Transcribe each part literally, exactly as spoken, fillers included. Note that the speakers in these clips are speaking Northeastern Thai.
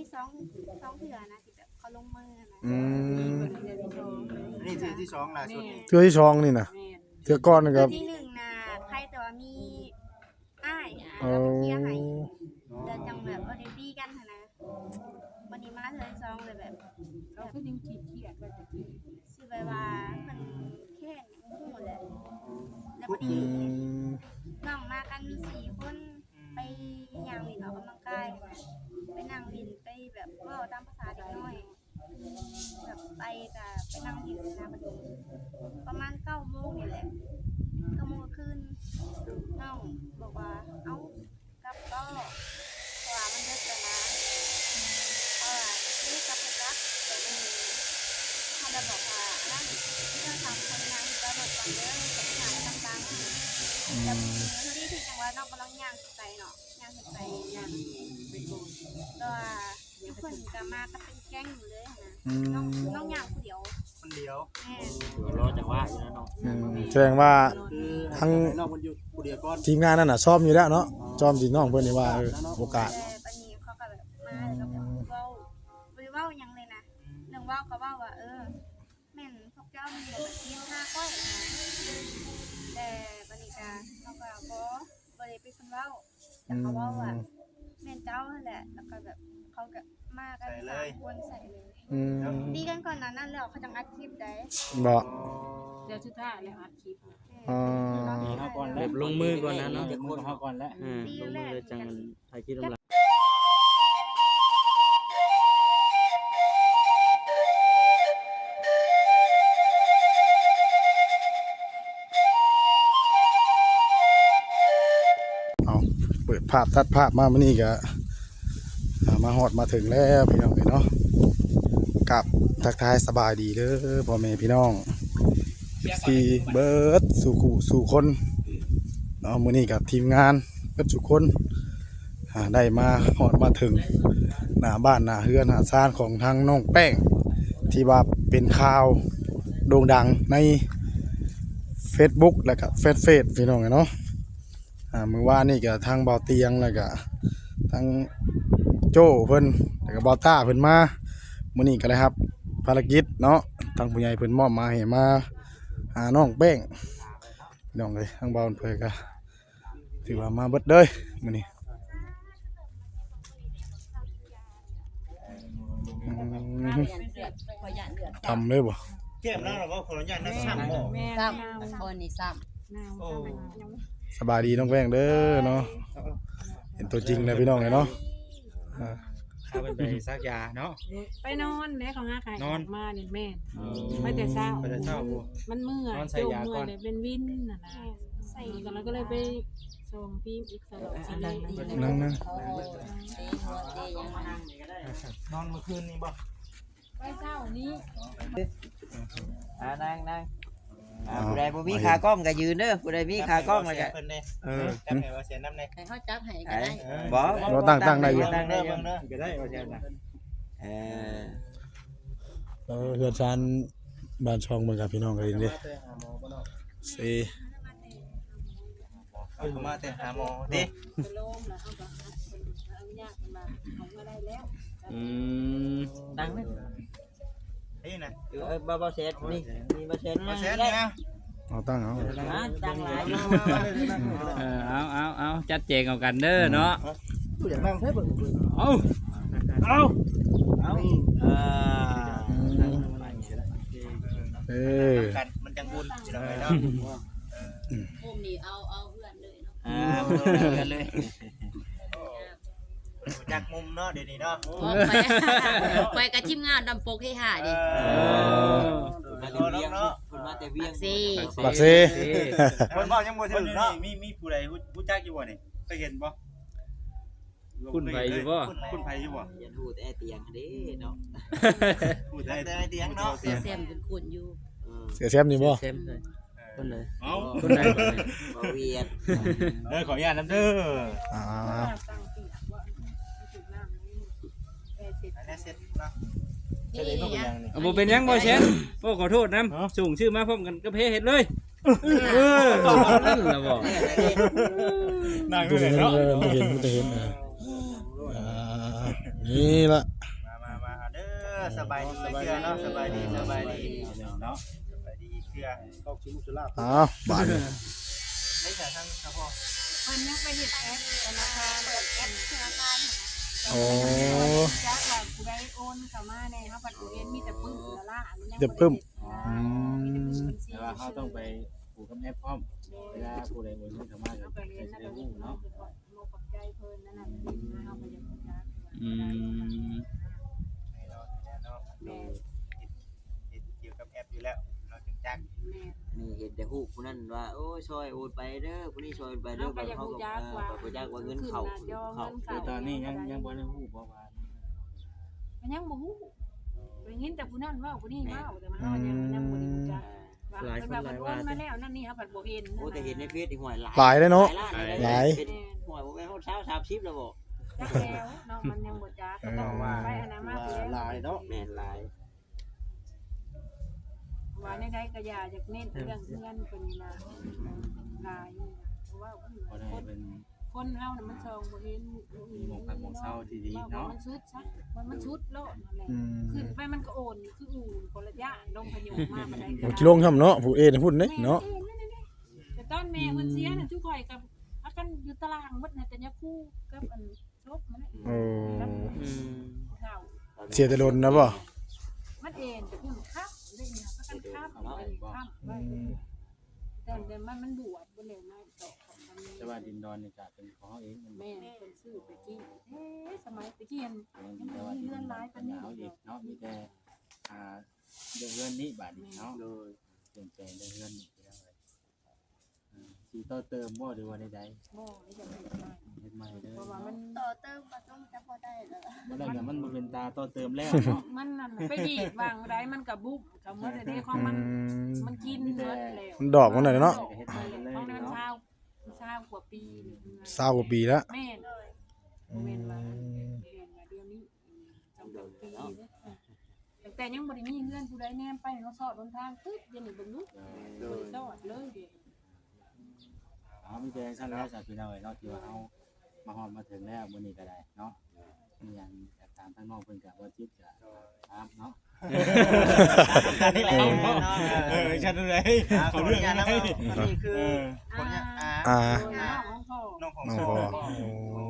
มีสองสองเทื่อนะที่แบบเขาลงมือนะ อืม เทื่อที่สอง อันนี้เทื่อที่สองล่าสุดนี่ เทื่อที่สองนี่นะ แม่น เทื่อก่อนนี่ก็ เทื่อที่หนึ่งน่ะใครแต่ว่ามีอ้ายอ่ะ อ๋อ เราไปเคลียร์ให้ แล้วจังแบบบ่ได้ตีกันหั้นนะ วันนี้มาเทื่อที่สองเลยแบบ เขาคือยังคิดเครียดว่าจะกิน สิแบบว่าเพิ่นแค้นหยังบ่ฮู้แหละ แล้วบัดนี้ อืม น้องมากันสี่คน ไปย่างเล่นออกกำลังกาย ไปนั่งเล่น ไปแบบเว้าตามภาษาเด็กน้อย แบบไปก็ไปนั่งเล่นนะ บัดนี้ประมาณเก้าโมงนี่แหละ เก้าโมงก็คืน น้องบอกว่า เอ้า กลับก็ เพราะว่ามันดึกแล้วนะ เพราะว่านี่กลับไปกลับ แต่นี่เขาเลยบอกว่า อันนั้นที่เราทำคนงานที่เราหลบก่อนเด้อ คนงานกำลัง อืม แล้วพอดีที่จังหวะน้องกำลังย่างไปเนาะ ย่างไป ย่างไปโกน ก็ว่าทุกคนก็มาก็เป็นแก๊งอยู่เลยนะ อืม น้อง น้องย่างคนเดียว คนเดียว แม่น เดี๋ยวรอจังหวะอยู่นะเนาะ อืม แสดงว่า คือ ทั้ง น้องมันอยู่คนเดียวก่อน ทีมงานนั่นน่ะซ้อมอยู่แล้วเนาะ อ๋อ ซ้อมที่น้องเพิ่นนี่ว่า เออ โอกาส แต่บัดนี้เขาก็แบบมาแล้วก็แบบเว้า บ่ได้เว้าหยังเลยนะ เรื่องเว้าก็เว้าว่า เออ แม่นพวกเจ้านี่แบบนินทาข้อยนะ แต่บัดนี้ก็เขาก็บ่ บ่ได้เป็นคนเว้า แต่เขาเว้าว่า อืม แม่นเจ้าหั่นแหละ แล้วก็แบบเขาก็มากัน ใส่เลย สามคนใส่เลย อืม ตีกันก่อนหน้านั้นแล้วเขาจังอัดคลิปได้ บ่ เดี๋ยวสุดท้ายแล้วอัดคลิป อ๋อ แม่น แบบลงมือก่อนนะเนาะ ลงมือก่อนแล้ว อืม ตี ลงมือ แรก เลยจัง กัน ถ่ายคลิปลงหลัง เอา เปิดภาพตัดภาพมามื้อนี้ก็ อ่า มาฮอดมาถึงแล้วพี่น้องเอ้ยเนาะ กับทักทายสบายดีเด้อพ่อแม่พี่น้อง เอฟซี เบิดสู่คู่สู่คนเนาะ มื้อนี้กับทีมงานเบิดสู่คน อ่า ได้มาฮอดมาถึงหน้าบ้านหน้าเฮือนหน้าซานของทางน้องแป้ง ที่ว่าเป็นข่าวโด่งดังใน Facebook แล้วก็แฟนเพจพี่น้องเนาะ อ่า มื้อวานนี่ก็ทางเบาเตียง แล้วก็ทางโจ้เพิ่น แล้วก็เบาต้าเพิ่นมา มื้อนี้ก็ได้รับภารกิจเนาะ ทางผู้ใหญ่เพิ่นมอบหมายให้มาหาน้องแป้ง พี่น้องเอ้ย ทางเบาเพิ่นก็ ถือว่ามาเบิดเลยมื้อนี้ อืม ทำเลยบ่ แก้มแล้วเหรอว่าขออนุญาตนะ ซ้ำบ่ แม่น ซ้ำ คนนี้ซ้ำ โอ้ สบายดีน้องแป้งเด้อเนาะ เห็นตัวจริงแล้วพี่น้องเลยเนาะ อ่า พาเพิ่นไปซักยาเนาะ ไปนอนเด้ เขาหาไข่ นอน ออกมานี่แม่น เออ ไปแต่เช้า ไปแต่เช้าพุ้น มันเมื่อย นอนใส่ยาก่อน เมื่อยเลยเป็นวินน่ะนะ ใส่ แล้วก็เลยไปส่งทีมอีกสอง เออ อันนั้น นั่ง นั่ง นอนเมื่อคืนนี้บ่ ไปเช้านี้ อ่า นั่ง นั่ง อ่า เอา ผู้ใดบ่มีขากล้องก็ยืนเด้อ ผู้ใดมีขากล้องแล้วก็ จับให้เพิ่นแน่ เออ จับให้ว่าเสียน้ำแน่ ให้เขาจับให้ก็ได้ เออ บ่ บ่ ตั้ง ตั้งได้อยู่ ตั้งได้อยู่ เบิ่งเด้อ ก็ได้ว่าเสียนะ เออ เออ เฮือนซานบ้านช่องเบิ่งกับพี่น้องกันเด้ เซ เออ มาแต่หาหมอเด้ อืม ตั้งเลย นี่นะ เออ เออ บ่าว บ่าวแซด นี่ นี่บ่าวแซด มาแซดนี่นะ เอาตั้งเอา อ่ะ ตั้งหลาย เออ เอา เอา เอา จัดแจงเอากันเด้อเนาะ ผู้อยากนั่งใช่เบิ่ง เอา เอา เอา อ่า เออ กัน มันจังบุญ พี่น้องเอ้ยเนาะ มุมนี้เอา เอาเพื่อนเลยเนาะ อ่า เพื่อนเลย รู้จักมุมเนาะ เดี๋ยวนี้เนาะ โอ้ ไป ไปกับทีมงานดำปกเฮฮาดิ เออ มาเรียนเวียงเนาะ เพิ่นมาแต่เวียง ปากเซ ปากเซ เพิ่นเว้ายังบ่ถึงเนาะ มี มีผู้ใดรู้ รู้จักอยู่บ่นี่ เคยเห็นบ่ คุ้นไผอยู่บ่ คุ้น คุ้นไผอยู่บ่ ยันฮู้แต่ไอ้เตียงเด้เนาะ รู้แต่ไอ้เตียงเนาะ เสียแซมเป็นคนอยู่ เออ เสียแซมนี่บ่ เสียแซมเลย คนไหน เอ้า คนไหน บ่าวเวียด เด้อ ขออนุญาตนำเด้อ อ่า อันนี้เสร็จเนาะ นี่ เสร็จแล้วก็เป็นอย่างนี้ เอา บ่เป็นหยังบ่เช็ด โอ้ ขอโทษนำ ฮะ ส่งชื่อมาพร้อมกันกับเพจเฮ็ดเลย เออ นั่นล่ะบ่ นั่งอยู่เลยเนาะ เออ บ่เห็น บ่เห็น เออ อ่า นี่ละ มามามาเอาเด้อสบายดีเชื่อเนาะสบายดีสบายดีเนาะสบายดีเชื่อ อ้าวบาดนี้ ได้จากทางสพ เพิ่นยังไปเฮ็ดแอปธนาคาร เปิดแอปธนาคาร โอ้ จักว่าผู้ใดโอนเข้ามาในเฮาบัดบ่เห็นมีแต่ปึ้มละล่ะมันยัง แต่ปึ้ม บ่ได้เฮ็ดนะมีแต่ปึ้มบัญชี แต่ว่าเขาต้องไปผูกกับแอปพร้อมเวลาผู้ใดโอนเงินเข้ามาก็ เฮาก็เห็น จะ แล้ว ได้ ก็ รู้เนาะ ขอบใจเพิ่นนั่นน่ะเฮาก็อยากรู้จัก อืม แน่นอนแน่นอน แม่น เห็นเกี่ยวกับแอปอยู่แล้วเราจึงจัก แม่น นี่เห็นแต่ฮู้ผู้นั้นว่าโอ้ยซอยโอนไปเด้อผู้นี้ซอยโอนไปเด้อ เฮาก็อยากรู้จักว่า ไปรู้จักว่าเงินเข้า ขึ้นหน้าจอ เข้า เงินเข้า แต่ตอนนี้ยังยังบ่ได้ฮู้เพราะว่า มันยังบ่ฮู้ได้ยินแต่ผู้นั้นเว้าผู้นี้เว้าแต่ว่าเฮายังยังบ่ได้รู้จักว่า หลาย เพิ่น คน ว่า หลาย เพิ่นโอ ว่าน มาแล้วนั่นนี่เฮาผัดบ่เห็น โอ้แต่เห็นในเฟซอีกหน่อยหลาย หลายเลยเนาะ หลายล้าน หลาย เป็นหน่อยบ่แม่นเฮาเช้าสามสิบแล้วบ่ จักแล้วเนาะมันยังบ่จักก็ต้องไปอันนั้นมา หลายเนาะ แม่นหลาย ว่าในใดก็อย่าอยากเน้นเรื่องเงินเพิ่นนี่นะหลายเพราะว่า บ่ได้เป็น คนเฮาน่ะมันซองบ่เห็น มีหมองพักหมองเช่าที่ดีเนาะ มันสุดซะมันมันสุดโลดนั่นแหละ อืม ขึ้นไปมันก็โอนคืออู่คนละย่านลงพายุมามันได้ มันสิลงทำเนาะผู้เอนะพูดเด้เนาะ แต่ตอนแม่เพิ่นเสียน่ะทุกข่อยกับอากันอยู่ตารางหมดนะแต่ยาคู่กับอันศพมันน่ะ โอ้ เฒ่า เสียแต่โดนนะบ่ มันเองแต่คุณครับได้ยินเขากันครับไปครับ อื ไว้ ม แต่แต่มันมันบวชบ่แล้วนะเจาะของมัน แต่ว่าดินดอนนี่ก็เป็นของเขาเองมัน แม่เพิ่นซื้อไปกี้เอ๊ะสมัยไปกี้อัน แต่ว่าดินดอนเป็นของเขาเองเนาะมีแต่อ่าเรื่องเรื่องนี้บาดนี้เนาะ โดย เปลี่ยนแปลงเรื่องเรื่องนี้ไปแล้วเลยอ่าสีต่อเติมบ่หรือว่าใด บ่ไม่จำเป็น ๆเฮ็ดใหม่เลย เพราะว่ามัน ต่อเติมมาต้องจะพอได้แล้ว บ่ได้ก็มันบ่เป็นตาต่อเติมแล้วเนาะ มันนั่นไปดีดวางได้มันกระบุกเขาเมื่อแต่ของมัน อืม มันกินเมื่อแล้ว มันดอกมันหน่อยเนาะ เฮ็ดใหม่เลย ของนั้น เนาะ เช้าเช้ากว่าปี ซาวกว่าปีแล้ว แม่น อื แม่นว่า ม แม่นว่าเดี๋ยวนี้สองสามปีเลยตั้งแต่ยังบ่ได้มีเพื่อนผู้ใดแนมไปเขาสอดบนทางตึ๊บเดี๋ยวนี้เบิ่งดู โด บ่ ย ได้สอดเลยเดี๋ยว เอามีแต่สั้นแล้วสาพี่น้องเอ้ยเนาะที่ว่าเฮามาฮอดมาถึงแล้วมื้อนี้ก็ได้เนาะมีหยังอยากถามทางน้องเพิ่นก็บ่จิตก็ถามเนาะ แน่นอน เออชัดเลย อ่าขออนุญาตนะ เอ อันนี้คือ อ คนเนี้ยอ่า อ่า น้องของพ่อ น้องของ น้อง พ่อ พ่อ โอ้ โอ้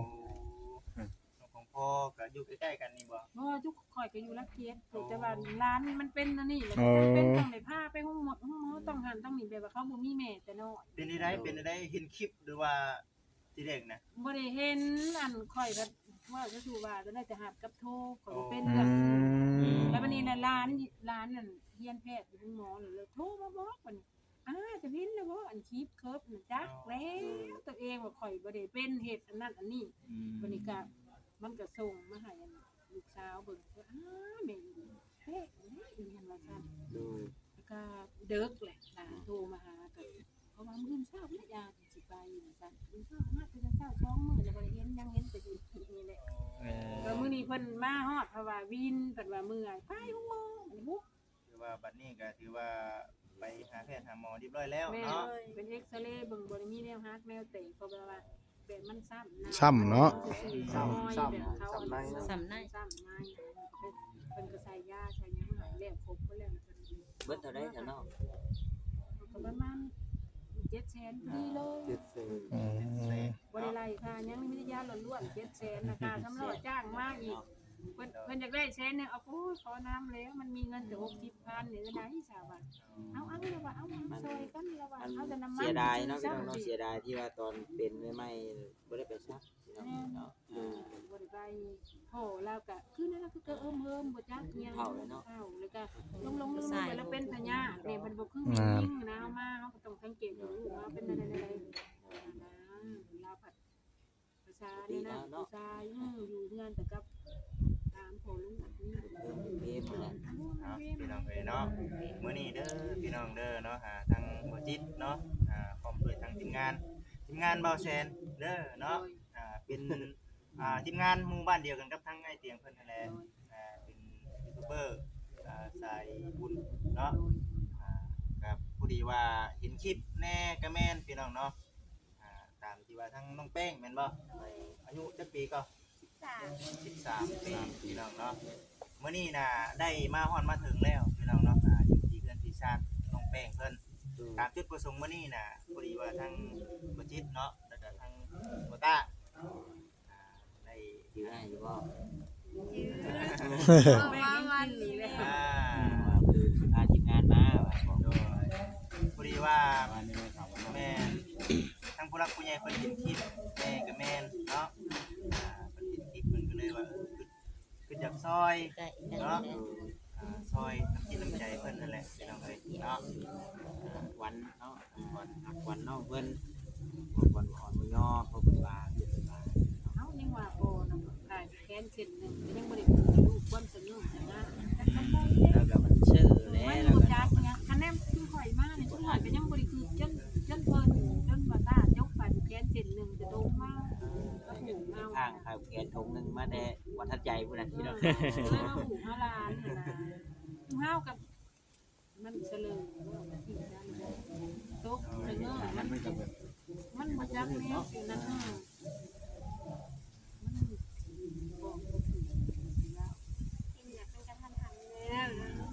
น้องของพ่อก็อยู่ใกล้ๆกันนี่บ่ เพราะว่าทุกข่อยก็อยู่รักเกียรติแต่ว่าร้านมันเป็นอันนี้แหละ อ๋อ มันเป็นต้องได้พาไปห้องหมอห้องหมอต้องหันต้องนี่แบบว่าเขาบ่มีแม่แต่น้อย เป็นได้เป็นได้เห็นคลิปหรือว่าทีแรกนะ บ่ได้เห็นอันข่อยก็ว่าก็คือว่าก็ได้แต่หับกับโทรข่อยก็เป็น อื เรื่อง ม แล้ววันนี้นะร้านร้านนั่นเฮียนแพทย์อยู่ห้องหมอเลยโทรมาบอกมันอ้าจะพินแล้วบ่อันคลิปเคิร์ฟน่ะจักแล้วตัวเองว่าข่อยบ่ได้เป็นเหตุอันนั้นอันนี้ อืม วันนี้ก็มันก็ส่งมาให้อันลูกสาวเบิ่งว่าอ้าแม่อีเป๊ะเลยอีหันว่าซั่น โดย แล้วก็เดิกแหละหลานโทรมาหาก็เพราะว่ามื้อเช้าเนี่ยยาสิไปว่าซั่นมื้อเช้ามาแต่เช้าสองมื้อแล้วบ่ได้เห็นยังเห็นแต่อยู่นี่แหละ เออ ก็มื้อนี้เพิ่นมาฮอดเพราะว่าวินเพิ่นว่าเมื่อยไปห้องหมอ คือว่าบัดนี้ก็ถือว่าไปหาแพทย์หาหมอเรียบร้อยแล้ว แม่ เนาะ เป็นเอ็กซเรย์เบิ่งบ่ได้มีแนวหักแนวเตะเพราะแบบว่าแบบมันซ้ำนะ ซ้ำเนาะ ซ้ำแบบเขา ซ้ำใน ซ้ำในซ้ำในเพิ่นก็ใส่ยาใส่หยังให้แล้วครบหมดแล้วเพิ่น เบิดเท่าใดซะเนาะ ก็ประมาณเจ็ดแสนพอดีเลย เจ็ดแสน อืม บ่ได้ไล่ค่าหยังมีแต่ยาล้วนๆเจ็ดแสนนะค่าสำรองจ้างมาอีก เพิ่นเพิ่นอยากได้แสนหนึ่งเอาโอ้ยขอน้ำแล้วมันมีเงินแต่หกสิบพันนี่ก็ได้สาวว่าเอาเอาแล้วว่าเอาเอาซอยกันแล้วว่าเอาแต่น้ำมัน เสียดายเนาะพี่น้องเนาะเสียดายที่ว่าตอนเป็นใหม่ๆบ่ได้ไปซักพี่น้องเนาะอ่า บ่ได้ไปพ่อลาวก็คือนั่นล่ะคือก็เอิ้มเฮิมบ่จักอิหยัง เฒ่าแล้วเนาะ เฒ่าแล้วก็ลงลงลืมลืมไปแล้วเป็นพญาธินี่มันบ่คือมียิ่งนะเฮามาเฮาก็ต้องสังเกตดูลูกเฮาเป็นอะไรอะไรนะลาวผัดภาษานี่นะผู้ชายอืมอยู่เฮือนแต่กับตามพ่อลูกนี่ เพิ่มเพิ่มมาแล้ว เนาะพี่น้องเอ้ยเนาะมื้อนี้เด้อพี่น้องเด้อเนาะหาทางบ่จิตเนาะอ่าพร้อมด้วยทางทีมงานทีมงานเบาแสนเด้อเนาะอ่าเป็นอ่าทีมงานหมู่บ้านเดียวกันกับทางไอ้เตียงเพิ่นนั่นแหละอ่าเป็นยูทูบเบอร์อ่าสายบุญเนาะอ่าครับพอดีว่าเห็นคลิปแน่กะแม่นพี่น้องเนาะอ่าตามที่ว่าทางน้องแป้งแม่นบ่อายุจักปีก็ สา สิบสามปีพี่น้องเนาะ มื้อนี้น่ะได้มาฮอดมาถึงแล้วพี่น้องเนาะ อ่า อยู่ที่เฮือนที่ซานน้องแป้งเพิ่น ตามจุดประสงค์มื้อนี้น่ะ พอดีว่าทางบ่จิตเนาะ แล้วก็ทางบ่ต้า อ่า ได้ ถือให้อยู่บ่ ยืน มาวันนี้แหละ อ่า คือสิพาทีมงานมาว่าบอก โดย พอดีว่า วันนี้มาถามว่า แม่น ทั้งผู้หลักผู้ใหญ่เพิ่นเห็นคลิปแม่ก็แม่นเนาะ อ่า เพิ่นเห็นคลิปเพิ่นก็เลยว่า เออ คือ คืออยากซอย ใกล้ๆ เนาะ อ่า ซอยน้ำจิตน้ำใจเพิ่นนั่นแหละพี่น้องเอ้ยเนาะ อ่า วันเนาะ วันฮักวันน้องเพิ่น วันอ่อนมื้อยอ เพราะเพิ่นว่า เพิ่นว่า เฮายังว่าบ่เนาะ ขาดแขนเส้นหนึ่งก็ยังบ่ได้ผูกลูกความสนุกนะ แล้วก็มันเชื่อแล้ว มันบ่จักหยัง คะแนนคือข่อยมานี่ คือข่อยก็ยังบ่ได้คือจน จนเพิ่น จนว่าตาจกขาดแขนเส้นหนึ่งจะโตมา ก็ผูกเอา ข้างขาดแขนถงหนึ่งมาแต่วัดทัดใจพุ้นน่ะพี่น้อง เออ แล้วมาผูกมาลานหั่นนะ เฮากับ มันเสลอที่กันตกเสลอ มัน มันก็แบบ มันบ่จักแนวสินะ เออ มันบอกบ่ถูกแล้ว เห็นอยากเป็นกระทันหันแล้ว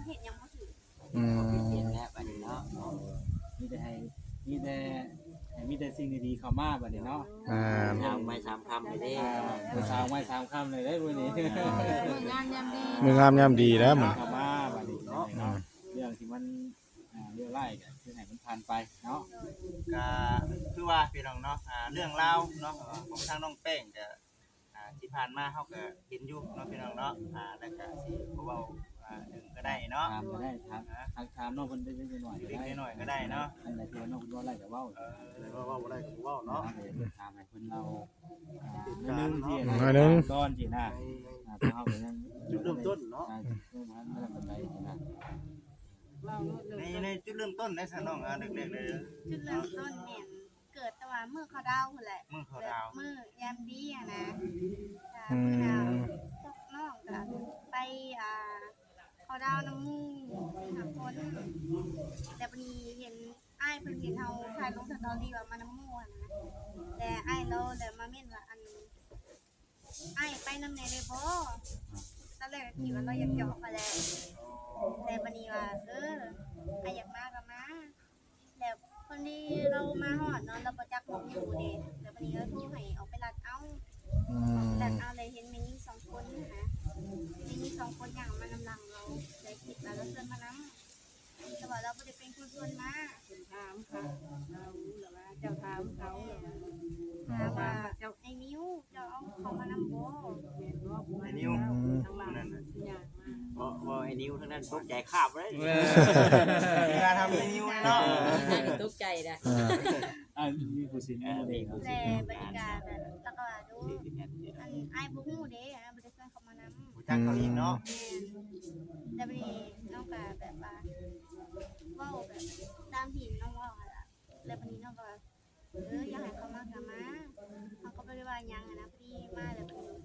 เห็นยังบ่ถูก อืม เห็นแล้วบัดนี้เนาะ มีแต่ให้ มีแต่ให้มีแต่สิ่งดีๆเข้ามาบัดนี้เนาะ อ่า เอาไม้สามคำไปเด้ อ่า ผู้สาวไม้สามคำเลยเด้มื้อนี้ มื้องามยามดี มื้องามยามดีแล้วมื้อนี้ เข้ามาบัดนี้เนาะ อืม เรื่องที่มัน อ่า เลวร้ายก็คือให้มันผ่านไปเนาะ ก็คือว่าพี่น้องเนาะ อ่า เรื่องราวเนาะ อ่า ของทางน้องแป้งก็ อ่า ที่ผ่านมาเฮาก็เห็นอยู่เนาะพี่น้องเนาะ อ่า แล้วก็สิบ่เว้า อ่า ถึงก็ได้เนาะ ถามก็ได้ ถาม อ่า ทักถามน้องเพิ่นเล็กๆน้อยๆก็ เล็ก ได้ ๆน้อยๆก็ได้เนาะ อันใดที่ว่าน้องเพิ่นเว้าได้ก็เว้า เออ เออ เว้า เว้าบ่ได้ก็บ่เว้าเนาะ เออ ถามให้เพิ่นเล่า อ่า เรื่องที่ อืม หน่อยหนึ่ง ก่อนสินะ อ่า ทางเฮาก็ยัง จุดเริ่มต้นเนาะ อ่า จุดเริ่มต้นมันบ่ทันปานใดสินะ ใน ในจุดเริ่มต้นในซะน้อง อ่า เล็กๆเลย จุดเริ่มต้นแม่นเกิดแต่ว่ามื้อเขาดาวน์พู้นแหละ มื้อเขาดาวน์ แบบมื้อยามดีหั้นนะ จ้ะ อืม มื้อดาวน์ พวกน้องก็ไป อ่า เขาดาวน์นำหมู่สี่ห้าคน แล้วบัดนี้เห็นอ้ายเพิ่นเห็นเฮาถ่ายลงสตอรี่ว่ามานำหมู่หั้นนะ แต่อ้ายลาวแล้วมาเม้นว่า อัน อ้ายไปนำแหน่ได้บ่ ตอนแรกก็คิดว่าลาวหยอกๆหั้นแหละ แต่บัดนี้ว่า เออ อ้ายอยากมาก็มา แล้วพอดีลาวมาฮอดเนาะ ลาวบ่จักหม่องอยู่เด้ แล้วบัดนี้ลาวโทรให้ออกไปลัดเอา อืม ออกไปลัดเอา แล้วเห็นแม่หญิงสองคนหั้นนะ แม่หญิงสองคนย่างมานำหลังลาว แล้วคิดว่าลาวเชิญมานำ แต่ว่าลาวบ่ได้เป็นคนชวนมา เพิ่นถามค่ะ ลาว ลาวว่าเจ้าถามเขา ถามว่า เจ้า ไอ้นิว เจ้าเอาเขามานำบ่ แม่นบ่ ไอ้นิว อืม ทางหลัง ผู้นั้นน่ะ ย่างมา บ่ บ่ ไอ้นิวทางนั้นตกใจคาบเลย เออ เวลาทำไอ้นิวเนาะ ตกใจนะ อ่า อ่า มีผู้สิน เออ มีผู้สิน แต่บรรยากาศแบบ แล้วก็ดู อัน อ้ายบ่ฮู้เด้ อ้ายบ่ได้ชวนเขามานำ รู้จักเขาเองเนาะ แม่น แต่บัดนี้น้องก็แบบว่า เว้าแบบตามที่น้องเว้าหั่นล่ะ แล้วบัดนี้น้องก็ว่า เออ อยากให้เขามาก็มา เขาก็บ่ได้ว่าหยังหั้นนะ พอดีมาแล้วบัดนี้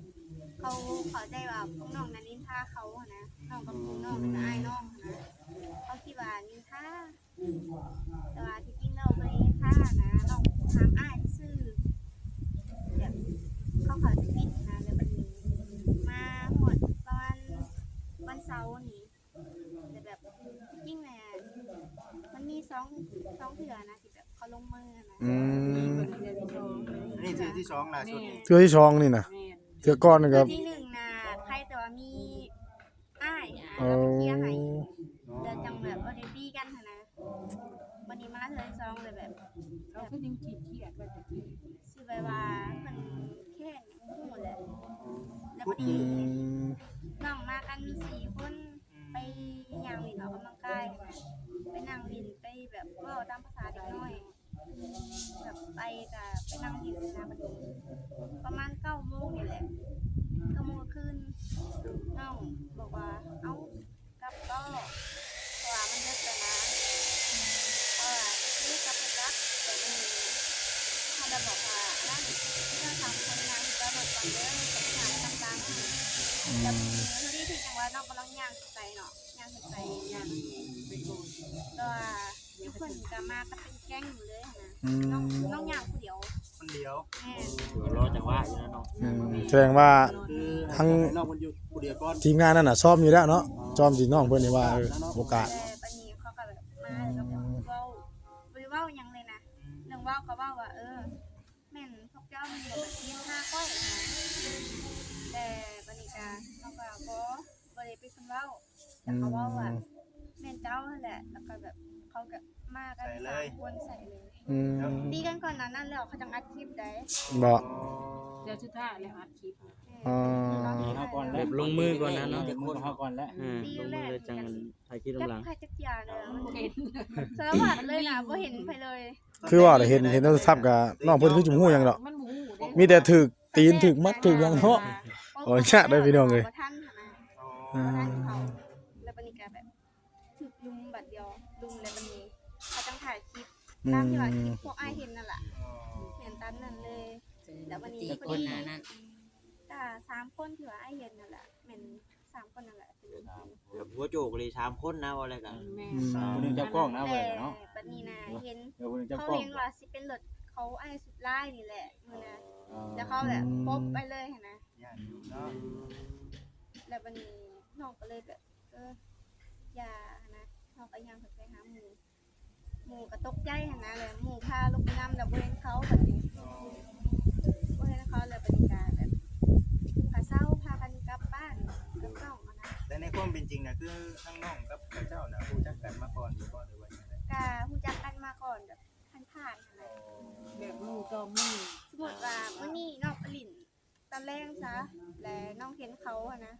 เขาเข้าใจว่าพวกน้องนั้นนินทาเขาหั้นนะ น้องกับพวกน้องแล้วก็อ้ายน้องหั้นนะ เขาคิดว่านินทา แต่ว่าที่จริงแล้วบ่ได้นินทานะ น้องถามอ้ายซื่อ แบบเขาเข้าใจผิดหั้นนะ แล้วบัดนี้มาฮอดประมาณวันเสาร์นี่ แต่แบบที่จริงแหละ มันมีสอง สองเทื่อนะ ที่แบบเขาลงมือหั้นนะ อืม อันนี้เทื่อที่สองล่าสุดนี่ เทื่อที่สองนี่นะ แม่น เทื่อก่อนนี่ก็ เทื่อที่หนึ่งน่ะ ใครแต่ว่ามีอ้ายอ่ะ เออ แล้วไปเคลียร์ให้ แล้วจังแบบบ่ได้ตีกันหั้นนะ บัดนี้มาเทื่อที่สองเลยแบบ เขาก็ยังคิดเครียดว่าจะกิน สิแบบว่าเพิ่นแค้นฮู้แหละ แล้วบัดนี้ อืม น้องมากันสี่คน ไปย่างเล่นออกกำลังกาย ไปนั่งเล่น ไปแบบเว้าตามภาษาเด็กน้อย แบบไปก็ไปนั่งเล่นนะ บัดนี้ประมาณเก้าโมงนี่แหละ เก้าโมงก็คืน น้องบอกว่า เอ้า กลับก็ เพราะว่ามันดึกแล้วนะ เพราะว่านี่กลับไปกลับ แต่นี่เขาจะบอกว่า นั่น เจ้าสามคนย่างไปรถก่อนเด้อ ไปย่างตามหลัง แล้วพอดีที่จังหวะน้องกำลังย่างไปเนาะ ย่างไป ย่างไปโกน ก็ว่า ทุกคนก็มาก็เป็นแก๊งอยู่เลยหั้นนะ อืม น้อง น้องย่างผู้เดียว คนเดียว แม่น เดี๋ยวรอจังหวะอยู่นะน้อง อืม แสดงว่า คือ ทั้ง นอกมันอยู่ผู้เดียวก่อน ทีมงานนั่นน่ะซ้อมอยู่แล้วเนาะ ซ้อมสิน้องเพิ่นนี่ว่า เออ โอกาส แต่บัดนี้เขาก็แบบมาแล้วก็แบบเว้า บ่ได้เว้าหยังเลยนะ เรื่องเว้าก็เว้าว่า เออ แม่นพวกเจ้านี่แบบนินทาข้อยนะ แต่บัดนี้ก็เขาก็บ่ บ่ได้เป็นคนเว้า แต่เขาเว้าว่า อืม แม่นเจ้าหั่นแหละ แล้วก็แบบเขาก็มากัน ใส่เลย สามคนใส่เลย อืม ตีกันก่อนหน้านั้นแล้วเขาจังอัดคลิปได้ บ่ เดี๋ยวสุดท้ายแล้วอัดคลิป อ๋อ ตีเฮาก่อนแล้ว แบบลงมือก่อนนะเนาะ ลงมือเฮาก่อนแล้ว อืม ตี ลงมือเลย แรก จังถ่ายคลิปลงหลัง จักใครจักเทื่อเลย บ่เห็น สารภาพเลยนะ บ่เห็นไผเลย คือว่าเห็น เห็นโทรศัพท์ก็น้องเพิ่นคือสิบ่ฮู้หยังดอก มันบ่ฮู้เด้ มีแต่ถืกตีนถืกมัดถืกหยังเนาะ โอ้ย ยากเด้อพี่น้องเอ้ย บ่ทันหั่นนะ อ๋อ บ่ทันเขา แล้วบัดนี้ก็แบบ ถืกลุมบัดเดียว ลุมแล้วบัดนี้ เขาจังถ่ายคลิป อืม ตามที่ว่าคลิปพวกอ้ายเห็นนั่นล่ะ แม่นตามนั้นเลย แล้วบัดนี้ จักคนนะนั่น ก็สามคนที่ว่าอ้ายเห็นนั่นแหละ แม่นสามคนนั่นแหละ แบบหัวโจกเลยสามคนนะ ว่าอะไรกัน แม่น อืม ผู้หนึ่งจับกล้องนะ ว่าอะไรกันเนาะ บัดนี้นะ เห็น เดี๋ยวผู้หนึ่งจับกล้อง เขาเห็นว่าสิเป็นรถ เขาอ้ายสุดลายนี่แหละมื้อนะ อ๋อ แล้วเขาแบบ อืม ปบไปเลยหั่นนะ ย่านอยู่เนาะ แล้วบัดนี้น้องก็เลยแบบ เออ อย่าหั่นนะ น้องก็ย่างไปหาหมู่ หมู่ก็ตกใจหั่นนะ แล้วหมู่พาลงไปนำ แล้วบ่เห็นเขาบัดนี้ บ่เห็นเขา แล้วบัดนี้ก็แบบ ก็เซา พากันกลับบ้าน กลับช่องหั่นนะ แต่ในความเป็นจริงน่ะ คือทั้งน้องกับเขาเจ้าน่ะ รู้จักกันมาก่อนอยู่บ่ หรือว่าจั่งใด ก็รู้จักกันมาก่อนแบบผ่านๆหั่นแหละ แบบหมู่ต่อหมู่ สมมุติว่ามื้อนี้น้องไปหลิ้น ตอนแลงซะ และน้องเห็นเขาหั่นนะ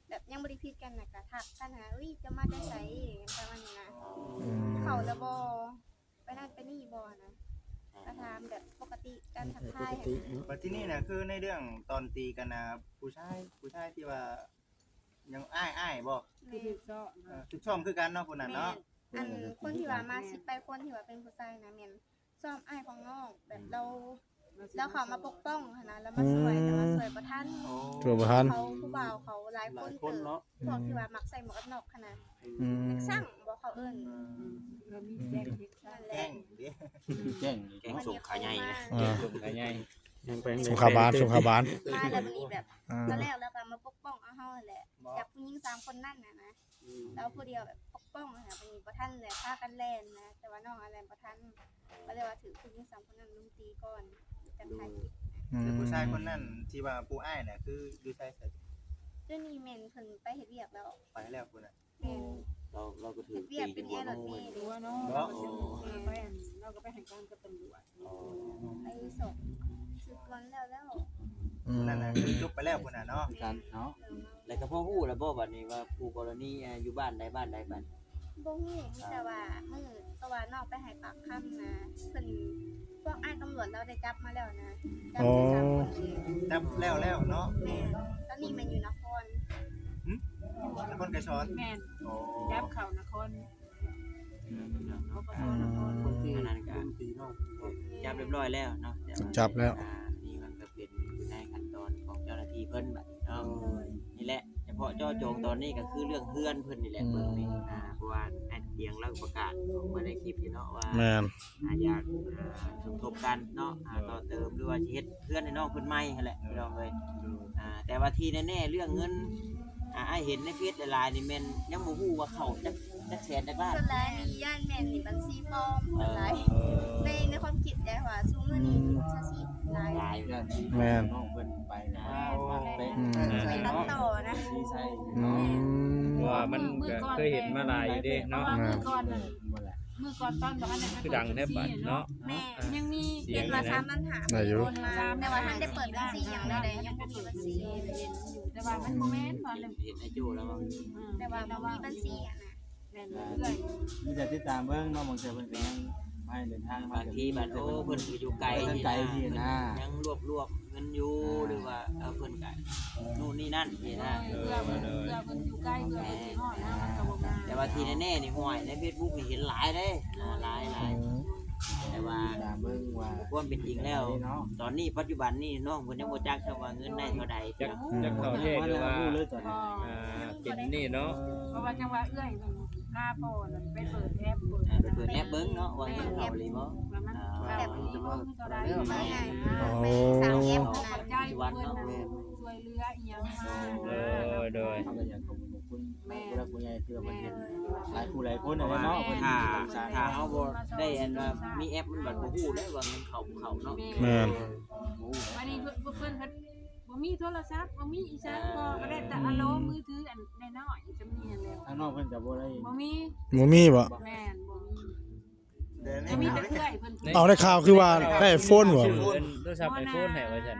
แบบยังบ่ได้ผิดกันน่ะ ก็ทักกันหั่นนะ อุ้ย เจ้ามาแต่ไส ประมาณนี้นะ อืม เข้าแล้วบ่ ไปนั่นไปนี่บ่นะ ก็ถามแบบปกติการทักทายหั่นนะ บัดทีนี้น่ะ คือในเรื่องตอนตีกันน่ะ ผู้ชาย ผู้ชายที่ว่า ยังอ้ายอ้ายบ่ แม่น เออ ถูกซ้อมคือกันเนาะ ผู้นั้นเนาะ แม่น อันคนที่ว่ามาสิไป คนที่ว่าเป็นผู้ชายนะ แม่น ซ้อมอ้ายของน้อง แบบ อืม เรา เราเข้ามาปกป้องหั่นนะ แล้วมาช่วย อืม แต่ว่าช่วยบ่ทัน โอ้ ช่วยบ่ทัน เขาผู้บ่าวเขาหลายคน หลายคนเนาะ เติบ พวกที่ว่ามักใส่หมวกกันน็อกหั่นนะ อืม ซังบ่เขาเอิ้น อืม นั่นแหละ แก๊งเด้ แก๊ง แก๊งสงขลาใหญ่นะ อ่า แก๊งสงขลาใหญ่ ยังไป สงขลาบาน สงขลาบาน มาแล้วบัดนี้แบบ อ่า ตอนแรกเราก็มาปกป้องเอาเฮาหั่นแหละ บ่ จากผู้หญิงสามคนนั่นน่ะนะ อืม แล้วผู้เดียวแบบปกป้องหั่นนะ บัดนี้บ่ทันแหละ พากันแล่นนะ แต่ว่าน้องอะแล่นบ่ทัน ก็เลยว่าถืกผู้หญิงสามคนนั้นลุมตีก่อน จังถ่ายคลิปนะ อืม แล้วผู้ชายคนนั้นที่ว่าผู้อ้ายน่ะ คืออยู่ไสซะ เดี๋ยวนี้แม่นเพิ่นไปเฮ็ดเวียกแล้ว ไปแล้วพุ้นน่ะ แม่น เรา เราก็ถืก เฮ็ดเวียกเป็นแอร์รถเมล์ ตีอยู่บ่เนาะ เนาะ เราก็ไปอัน เราก็ไปให้การกับตำรวจ อ๋อ ไปสอบ สืบสวนแล้ว แล้ว อืม นั่นน่ะ คือจบไปแล้วพุ้นน่ะเนาะ กันเนาะ แล้วก็พอฮู้แล้วบ่บัดนี้ว่าคู่กรณี อ่า อยู่บ้านใดบ้านใดบัด บ่ฮู้ มีแต่ว่ามื้อ เพราะว่าน้องไปให้ปากคำนะ เพิ่น พวกอ้ายตำรวจเราได้จับมาแล้วนะ จับ อ๋อ ได้สามคนเลย จับแล้วแล้วเนาะ แม่น ตอนนี้แม่นอยู่นคร หึ นครไกรสอน แม่น อ๋อ จับเข้านคร ปกส นคร คนที่ อันนั้นก็ ลุมตีน้อง จับเรียบร้อยแล้วเนาะ จับแล้ว อ่า นี่มันก็เป็นอยู่ในขั้นตอนของเจ้าหน้าที่เพิ่นบัดนี้เนาะ โดย นี่แหละ เฉพาะเจาะจงตอนนี้ก็คือเรื่องเฮือนเพิ่นนี่แหละ อืม เบิ่งนี่ อ่า เพราะว่าไอ้เตียงเราประกาศออกมาในคลิปอยู่เนาะว่า แม่น อ่า อยาก อ่า สมทบกันเนาะ อ่า ต่อเติมหรือว่าสิเฮ็ดเฮือนให้น้องเพิ่นใหม่หั่นแหละพี่น้องเอ้ย อ่า แต่ว่าที่แน่ๆเรื่องเงิน อ่า อ้ายเห็นในเฟซหลายๆนี่แม่นยังบ่ฮู้ว่าเข้าจัก จักแสนจักล้าน ส่วนหลายนี่ย่านแม่นนี่บัญชีปลอม เออ ส่วนหลาย ใน ในความคิดแต่ว่าซุมื้อนี้มิจฉาชีพหลาย หลาย ย่าน แม่น น้องเพิ่นไปนะ แม่น มาเป๊ะ อืม ช่วยตัดต่อนะ สีใส่ อืม เพราะว่ามันก็เคยเห็นมาหลายอยู่เด้เนาะ เพราะว่ามื้อก่อนน่ะ มื้อก่อนตอนบ่ทันได้ไป คือดังแท้บัดเนาะ แม่น ยังมี เสียง เห็นมา นะ สามล้านห้า ได้อยู่ คนมา แต่ว่าทันได้เปิดบัญชีหยังเลย ยังบ่มีบัญชี แต่ว่ามันบ่แม่นตอนนั้น เห็นไอ้โจ้แล้วว่า อืม แต่ว่าบ่มีบัญชีอะนะ แม่นเรื่อย มีแต่ติดตามเบิ่งเนาะ บางเทื่อเพิ่นก็ยังให้เดินทางมา บางทีบัด โอ้ เพิ่นก็อยู่ไกล เพิ่นไกลที่นะ ยังรวบรวมเงินอยู่ อ่า หรือว่า เออ เพิ่นก็นู่นนี่นั่นนี่นะ เพื่อเพิ่น เพื่อเพิ่นอยู่ไกล เพื่อเพิ่นสิฮอดนะ มันก็บ่ง่าย แต่ว่าที่แน่ๆนี่ ห้วย ในเฟซบุ๊กนี่เห็นหลายเด้ อ่า หลายหลาย อืม แต่ว่า ตามเบิ่งว่า ความเป็นจริงแล้ว เนาะ ตอนนี้ปัจจุบันนี่น้องเพิ่นยังบ่จักซ้ำว่าเงินได้เท่าใด จัก จักเข้าแท้หรือว่า อ่า เป็นนี่เนาะ เพราะว่าจังหวะเอื้อยเพิ่นพาพ่อน่ะไปเปิดแอปเบิ่ง อ่า ไปเปิดแอปเบิ่งเนาะ ว่าเงินเข้าอีหลีบ่ ว่ามัน อ่า แบบ เท่าใด ไป อ๋อ ไปสามแอปนะ ขอบใจเพิ่นน่ะ ช่วยเหลืออีหยังมา เฮาก็อยากขอบคุณขอบคุณ แม่น ผู้หลักผู้ใหญ่ที่ว่าเพิ่นเฮ็ด แม่น หลายผู้หลายคนนั่นแหละเนาะ แม่น เพิ่นสงสาร ถ้าเฮาบ่ได้อันว่ามีแอปมันบัดบ่ฮู้ได้ว่าเงินเข้าบ่เข้าเนาะ แม่น บ่ฮู้ วันนี้เพิ่น เพิ่น เพิ่น บ่มีโทรศัพท์ บ่มีอีสัง บ่ ก็ได้แต่อะโลมือถืออันน้อยๆ จะมีอันเดียว ทางนอกเพิ่นก็บ่ได้ บ่มี บ่มีบ่ แม่น บ่มี จะมีแต่เอื้อยเพิ่น เอาได้ข่าวคือว่าได้ไอโฟนบ่ ซื้อโทรศัพท์ไอโฟนให้ว่าซั่น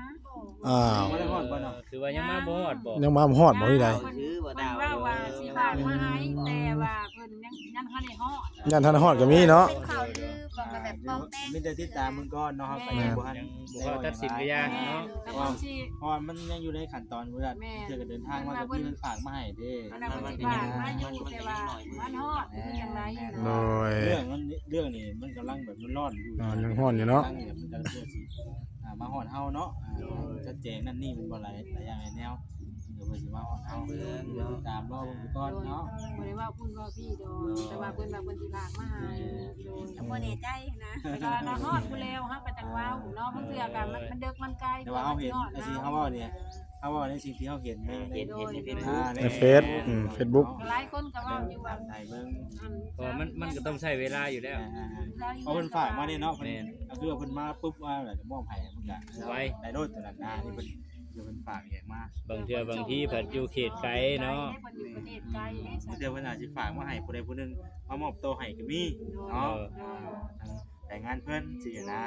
อ้าว บ่ได้ฮอดบ่เนาะ คือว่ายังมาบ่ฮอดบ่ ยังมาบ่ฮอดบ่ที่ใด เพิ่น เพิ่นว่าว่าสิฝากมาให้ แต่ว่าเพิ่นยัง ยังทันได้ฮอด ยังทันได้ฮอดก็มีเนาะ เป็นข่าวลือบ่ ก็แบบปลอมแปลง มีแต่ติดตามเบิ่งก่อนเนาะ ครับ แม่น ก็ยังบ่ทัน ยังบ่ทันตัดสินก็ยากเนาะ แม่น ก็บางที เพราะว่ามันยังอยู่ในขั้นตอนว่า แม่น เทื่อก็เดินทางมาก็มีเพิ่นฝากมาให้เด้ อันนั้นเพิ่นสิฝากมาอยู่ แต่ว่ามันฮอดคือจังได๋ โดย เรื่องมัน เรื่องนี้มันกำลังแบบมันร้อนอยู่ อ่า ยังร้อนอยู่เนาะ กำลังนี่แหละมันกำลังเพื่อสิ อ่า มาฮอดเฮาเนาะ อ่า จัดแจงนั่นนี่มันบ่หลาย หลายอย่างหลายแนว เดี๋ยวเพิ่นสิมาฮอดเฮา เบิ่งเนาะ ตามรอเบิ่งก่อนเนาะ บ่ได้ว่าพุ่นว่าพี่ดอก แต่ว่าเพิ่นว่าเพิ่นสิฝากมาให้ โดย ก็บ่แน่ใจนะ แต่ก็ฮอดผู้แล้วเฮาก็จังเว้าเนาะ บางเทื่อก็มัน มันเดิกมันไกล แต่ว่าเฮาเห็น กว่ามันสิฮอด ไอ้สิ่งเฮาเว้าเนี่ย เฮาเว้าในสิ่งที่เฮาเห็นใน อ่า เห็น เห็นในเฟซ อ่า ใน เฟซ อืม เฟซบุ๊ก หลายคนก็เว้าอยู่ว่า ถ่ายเบิ่ง อัน เพราะมัน มันก็ต้องใช้เวลาอยู่แล้ว อ่า อ่า อ่า เพราะเพิ่นฝากมาเนี่ยเนาะ แม่น ก็คือว่าเพิ่นมาปุ๊บว่าแล้วก็มอบให้มันก็ ไว ได้โลดตัวนั้นนะ นี่เพิ่น เดี๋ยวเพิ่นฝากแยกมา บางเทื่อบางทีเพิ่นอยู่เขตไกลเนาะ เพิ่นอยู่ประเทศไกลเด้ บางเทื่อเพิ่นอาจสิฝากมาให้ผู้ใดผู้หนึ่ง มามอบตัวให้ก็มีเนาะ เออ อ่า ทางแต่งงานเพิ่นสินะ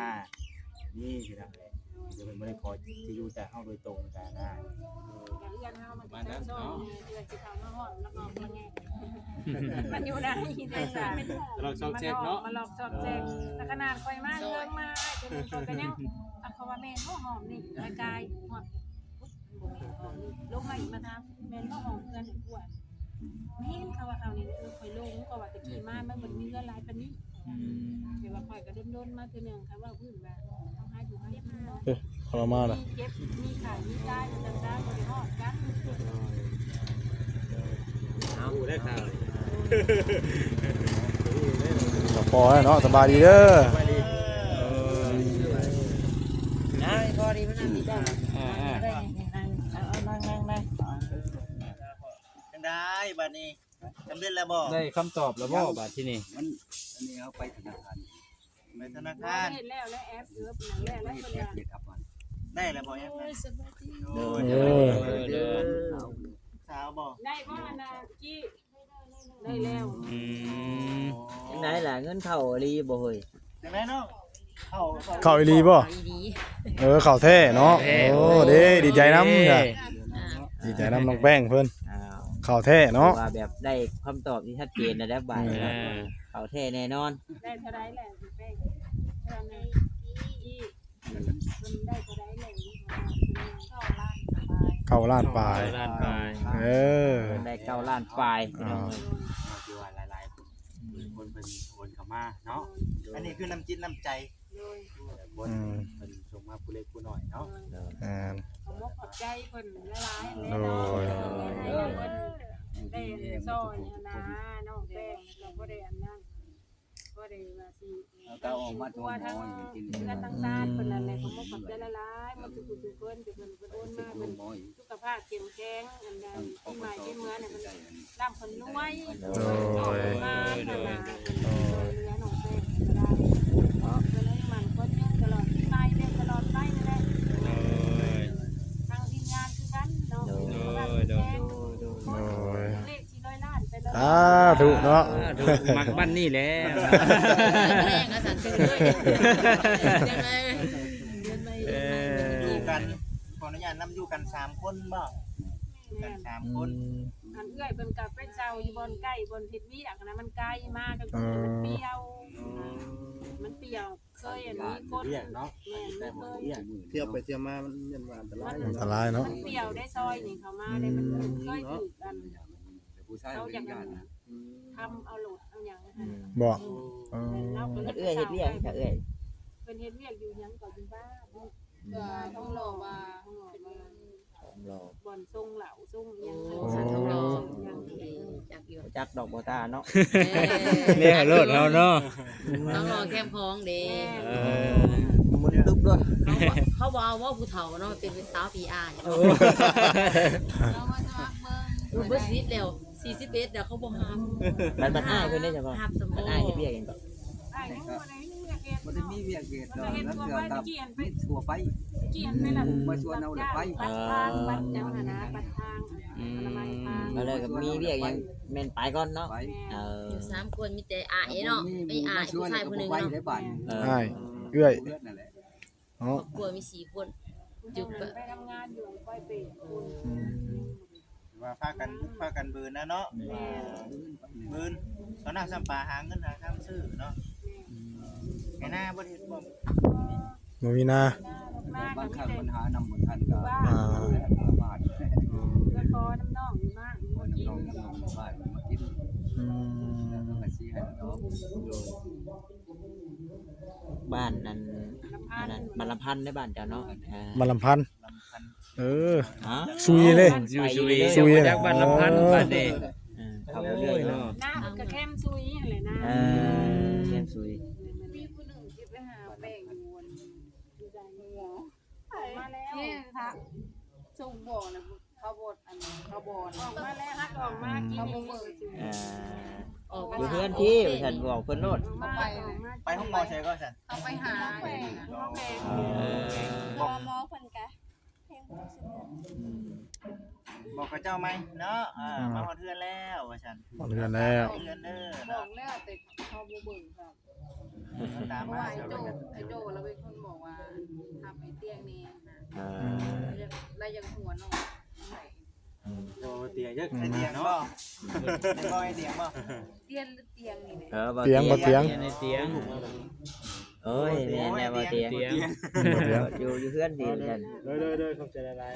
นี่พี่น้องเอ้ย เดี๋ยวเพิ่นบ่ได้ขอที่อยู่จากเฮาโดยตรงกันนะ ก็เอื้อนเฮามันก็ ประมาณนั้นเนาะ เอื้อนสิเข้ามาฮอดแล้วก็บ่แน่ มันอยู่ในเด้จ้ะ ลองซอกแซกเนาะ มาลองซอกแซก แต่ขนาดข่อยมาเฮือนมา อ้ายตัวนี้ข่อยก็ยัง อ่ะ เขาว่าแม่นบ่หอมนี่ กายๆ ฮอด บ่แม่นหอมนี่ ลงมาอีกมาถาม แม่นบ่หอมเพื่อนให้กวด แม่นเขาว่าเขานี่ เออ ข่อยลง เขาว่าตะกี้มา มันบ่มีเฮือนหลายปานนี้ อืม แต่ว่าข่อยก็โดนๆ มาเทื่อหนึ่ง เขาว่าพื้นว่า เอาหาอยู่หากินเนาะ เอ๊ะ เขามาแล้ว มีเจ็บ มีไข้ มีตาย มันจังได้บ่ได้ฮอดกัน เอาได้ข่าว ก็พอแล้วเนาะ สบายดีเด้อ สบายดี เออ ได้ พอดีมันนั่งดีได้ อ่า อ่า ได้ นั่ง เอา เอา นั่ง นั่ง นั่ง จังได้บัดนี้ สำเร็จแล้วบ่ ได้คำตอบแล้วบ่ ยัง บัดที่นี่ มัน อันนี้เอาไปธนาคาร ไปธนาคาร เฮ็ดแล้ว และแอปอยู่ เฮ็ดแล้ว และ ไม่ เฮ็ด เพิ่น แอป ว่า เฮ็ดอัพก่อน ได้แล้วบ่แอปนะ โอ้ย สบายดี โอ้ย เออ เด้อ สาวบ่ ได้บ่อันน่ะกี้ ได้แล้ว อืม จังได๋ล่ะ เงินเข้าอีหลีบ่เฮ้ย จังได๋เนาะ เข้า เข้าอีหลีบ่ อีหลี เออ เข้าแท้เนาะ แท้ โอ้ เด้ ดีใจนำจ้ะ อ่า ดีใจนำน้องแป้งเพิ่น อ้าว เข้าแท้เนาะ ถือว่าแบบได้คำตอบที่ชัดเจนแล้ว บาดนี้ อืม อ่า เข้าแท้แน่นอน ได้เท่าใดแหละแป้ง เท่านั้น อีก มันได้เท่าใดแหละ เข้าล้านปลาย เข้าล้านปลาย เก้าล้านปลาย เออ ได้เก้าล้านปลาย พี่น้องเอ้ย อ่า คือว่าหลายๆ คนเพิ่นโอนเข้ามาเนาะ อันนี้คือน้ำจิตน้ำใจ โดย คน อืม เพิ่นส่งมาผู้เล็กผู้น้อยเนาะ โดย อ่า ขอบมกขอบใจเพิ่นหลายๆ โดย เพิ่นได้ซอยนะ น้องแป้งก็บ่ได้อันนั้น บ่ได้ว่าสิ เอาเตาออกมา ทั้งครอบครัว ทั้งเพื่อนทั้งซานเพิ่นนั่นแหละ ขอบมกขอบใจหลายๆ หมดทุกผู้ทุกคนที่เพิ่น เพิ่นโอนมา เพิ่น สุขภาพเข้มแข็ง อันนั้นปีใหม่ปีเมือเนี่ย เพิ่นร่ำเพิ่นรวย โดย มา โดย โดย เหลือน้องแป้งก็ได้ เนาะ เพิ่นให้มันก็ยืนตลอดปีใหม่เด้อ ตลอดไปนั่นแหละ โดย ทางทีมงานคือกันเนาะ โดย โดย โดย โดย เลขสี่ร้อยล้านไปเลย สาธุเนาะ สาธุ มักบ้านนี่แหละ แรงก็สั่นชื่อด้วย ยังไง เออ อยู่กัน ขออนุญาตนำอยู่กันสามคนบ่ อยู่กันสามคน อืม อันเอื้อยเพิ่นก็ไปเช่าอยู่บ่อนใกล้บ่อนเฮ็ดเวียกนะ มันไกลมาก็คือมันเปรียว มันเปรียว เคยอันนี้คน เวียกเนาะ แม่น แต่บ่เวียก เที่ยวไปเที่ยวมามันยันว่าอันตราย อันตรายเนาะ มันเปรียวได้ซอยนี่เข้ามาได้ มันเคยถือกัน ผู้ชาย เขาอยาก เป็นญาตินะ ทำเอาโหลดเอาหยังหั่น บ่ เออ เราก็เลย เอื้อยเฮ็ดเวียกค่ะเอื้อย เพิ่นเฮ็ดเวียกอยู่หยังก็อยู่บ้าน ก็ต้องรอว่า ต้องรอ บ่อนส่งเหล้าส่งหยัง โอ้ ส่งหยัง จักอยู่ จักดอกบ่ตาเนาะ แม่น แนวโลดเฮาเนาะ ต้องรอแคมของเด้ แม่น เออ มันตึ๊บด้วย เขาบอก เขาบอกว่าผู้เฒ่าเนาะ เป็นสาวพีอาร์ โอ้ เรามาสมัครเบิ่ง เบอร์สิบแล้ว สี่สิบเอ็ดแล้วเขาบ่ฮับ บัดบัดอ้ายเพิ่นได้จ้ะบ่ ฮับสม บัดอ้ายเฮ็ดเวียกหยังก็ อ้ายยังบ่ได้มีเวียกเฮ็ด บ่ได้มีเวียกเฮ็ดดอก เฮ็ดทั่วไป แล้วก็ เมื่อกี้หันไป ทั่วไป เมื่อกี้หันไปละ มาชวนเอาเลยไป ปัดทาง ปัดหยังหั้นนะ ปัดทาง อืม อนามัยทาง ก็เลยก็มีเวียกหยังแม่นไปก่อนเนาะ ไป เออ อยู่สามคนมีแต่อ้ายเนาะ มีอ้ายผู้ชายผู้หนึ่งเนาะ เออ อ้าย เอื้อย เพื่อนนั่นแหละ เนาะ ครอบครัวมีสี่คน จุกก็ ไปทำงานอยู่ปอยเปต อืม ว่าพากัน พากันเบินนะเนาะ แม่น เบิน ตอนนั้นซ้ำปลาหาเงินหาคำซื้อเนาะ ไอ้หน้าบ่ได้เฮ็ดบ่ บ่มีนา บางครั้งมันหานำบ่ทันก็ อ่า บาด เพื่อขอน้ำน้องมา ขอน้ำน้อง น้ำน้องบ้านมากิน อืม แล้วก็สิให้ดอก บ้านนั้น อันนั้น บ้านลำพันธ์ได้บ้านเจ้าเนาะ อ่า บ้านลำพันธ์ เออ ฮะ ซุยเลย อยู่ซุย ซุยเลย จากบ้านลำพันธ์ เออ บ้านเด้ เออ โอ้ยเนาะ หน้าก็แคมซุยหั่นแหละนะ เออ แคมซุย มีผู้หนึ่งที่ไปหาแป้งอยู่อัน อยู่ใด ออกมาแล้ว นี่ค่ะ ส่งบ่อนะ เขาบ่อน อัน เขาบ่อน ออกมาแล้ว ออกมากิน เขาบ่เบิ่ง อ่า ออกมา อยู่เฮือนพี่ ว่าซั่น บอกเพิ่นโลด เขาไป ไปห้องหมอใส่ก็ซั่น เขาไปหา เออ บอกหมอเพิ่นกะ อืม บอกเขาเจ้าไหมเนาะ อ่า อืม มาฮอดเฮือนแล้วว่าซั่น ฮอดเฮือนแล้ว เฮือนเด้อ บอกแล้วแต่เขาบ่เบิ่งค่ะ ตามมา เพราะว่าไอ้โจ้ ไอ้โจ้เราเป็นคนบอกว่า ทำไอ้เตียงนี่นะ อ่า แล้วยัง แล้วยังหัวเนาะ โอ้ เตียงเยอะ อืม ไอ้เตียงบ่ เป็นบ่ไอ้เตียงบ่ เตียงหรือเตียงนี่แหละ เออ บ่ เตียง บ่เตียง เตียง ในเตียง โอ้ย แม่นแล้ว บ่เตียง เตียง บ่เตียง อยู่ อยู่เฮือนพี่ว่าซั่น โดย โดย โดย ขอบใจหลาย